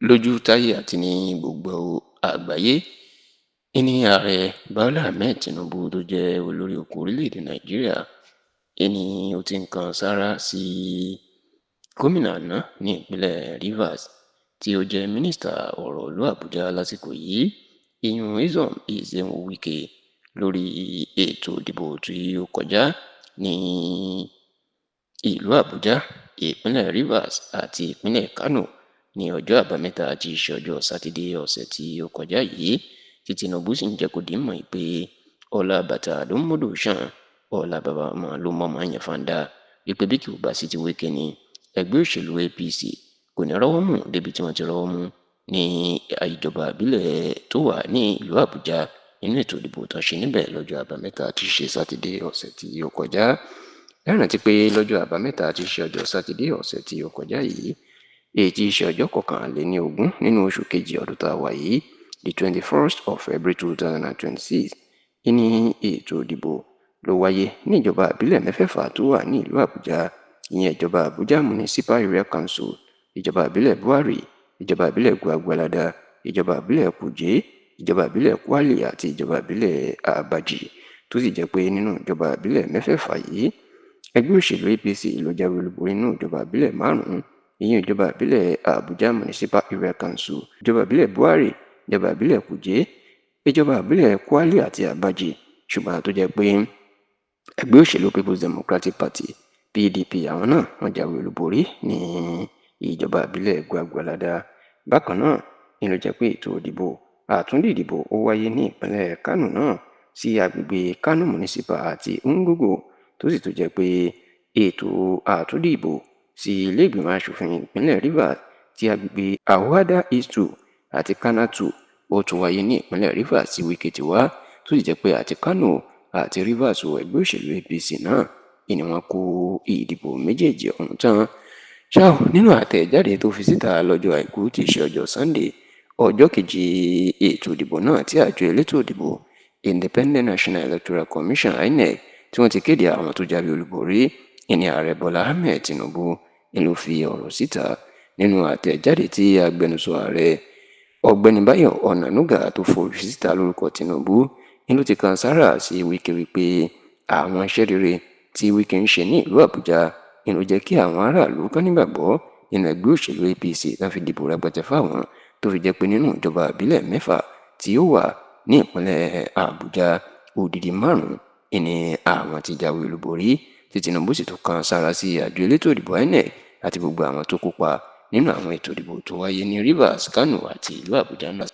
Lójú táyé àti ní gbogbo àgbáyé ìní Ààrẹ Bọ́lá Ahmed Tinubu, tó jẹ́ olórí oko orílẹ̀-èdè Nàìjíríà, ìní ó ti ń kan sáárá sí gómìnà àná ní ìpínlẹ̀ Rivers, tí ó jẹ́ mínísítà ọ̀rọ̀ ìlú Àbújá lásìkò yìí, ìyún Nyesom Ezenwo Wike, lórí ètò ìdìbò tí ó kọjá ní ìlú Àbújá, ìpínlẹ̀ Rivers àti ìpínlẹ̀ Kano ní ọjọ́ Àbámẹ́ta tí í ṣe ọjọ́ Sátidé ọ̀sẹ̀ tí ó kọjá yìí, tí Tinubu sì ń jẹ́ kó di mọ̀ pé ọlá bàtà ló ń mọ́dọ̀ ṣàn, ọlá bàbá ọmọ ló mọ́mọ́ yẹn fanda, wípé bí kì ó bá sí ti Wike ni, ẹgbẹ́ òṣèlú APC kò ní rọ́wọ́ mú débi tí wọ́n ti rọ́wọ́ mú ní ìjọba ìbílẹ̀ tó wà ní ìlú Àbújá nínú ètò ìdìbò tó ń ṣe níbẹ̀ lọ́jọ́ Àbámẹ́ta tí í ṣe Sátidé ọ̀sẹ̀ tí ó kọjá. Ẹ rántí pé lọ́jọ́ Àbámẹ́ta tí í ṣe ọjọ́ Sátidé ọ̀sẹ̀ tí ó kọjá yìí, èyí tí í ṣe ọjọ́ 21 nínú oṣù kejì ọdún tá a wà yìí, the 21st of February 2026, ní ètò ìdìbò ló wáyé ní ìjọba ìbílẹ̀ mẹ́fẹ̀ẹ̀fà tó wà ní ìlú Àbújá, ìyẹn ìjọba Abuja Municipal Area Council, ìjọba ìbílẹ̀ Bwari, ìjọba ìbílẹ̀ Gwagwalada, ìjọba ìbílẹ̀ Kuje, ìjọba ìbílẹ̀ Kwali àti ìjọba ìbílẹ̀ Abaji, tó sì jẹ́ pé nínú ìjọba ìbílẹ̀ mẹ́fẹ̀ẹ̀fà yìí, ẹgbẹ́ òṣèlú APC ló jáwé olúborí nínú ìjọba ìbílẹ̀ márùn-ún, ìyẹn ìjọba ìbílẹ̀ Abuja Municipal Area Council, ìjọba ìbílẹ̀ Bwari, ìjọba ìbílẹ̀ Kuje, ìjọba ìbílẹ̀ Kwali àti Abaji, ṣùgbọ́n tó jẹ́ pé ẹgbẹ́ òṣèlú People's Democratic Party, PDP, àwọn náà wọ́n jáwé olúborí ní ìjọba ìbílẹ̀ Gwagwalada. Bákan náà ni ló jẹ́ pé ètò ìdìbò àtúndì ìdìbò ó wáyé ní ìpínlẹ̀ Kánò náà sí agbègbè Kano Municipal àti Ungogo, tó sì tún jẹ́ pé ètò àtúndì ìbò sí ilé ìgbìmọ̀ asòfin ìpínlẹ̀ Rivers ti agbègbè Ahoada East 2 àti Khana 2 ó tún wáyé ní ìpínlẹ̀ Rivers tí Wike ti wá, tó sì jẹ́ pé àti Kano àti Rivers, ẹgbẹ́ òṣèlú APC náà ni wọ́n kó ìdìbò méjèèjì ọ̀hún tán. Ṣá ò, nínú àtẹ̀jáde tó fi síta lọ́jọ́ Àìkú tí í ṣe ọjọ́ Sunday, ọjọ́ kejì ètò ìdìbò náà, tí àjọ elétò ìdìbò Independent National Electoral Commission, INEC, tí wọ́n ti kéde àwọn tó jáwé olúborí, ìní Ààrẹ Bọ́lá Ahmed Tinubu ni ló fi ọ̀rọ̀ síta. Nínú àtẹ̀jáde tí agbẹnusọ ààrẹ, Ọ̀gbẹ́ni Báyọ̀ Ọ̀nànúgà, tó forí síta lórúkọ Tinubu, ní ló ti kan sáárá sí Wike wípé àwọn iṣẹ́ rere tí Wike ń ṣe ní ìlú Àbújá ni ló jẹ́ kí àwọn aráàlú kan nígbàgbọ́ nínú ẹgbẹ́ òṣèlú APC tán fi dìbò rẹpẹtẹ fáwọn, tó fi jẹ́ pé nínú ìjọba ìbílẹ̀ mẹ́fà tí ó wà ní ìpínlẹ̀ Àbújá, odidi márùn-ún ní àwọn ti jáwé olúborí, tí Tinubu sì tún kan sáárá sí àjọ elétò ìdìbò INEC àti gbogbo àwọn tó kópa nínú àwọn ètò ìdìbò tó wáyé ní Rivers, Kano àti ìlú Àbújá náà.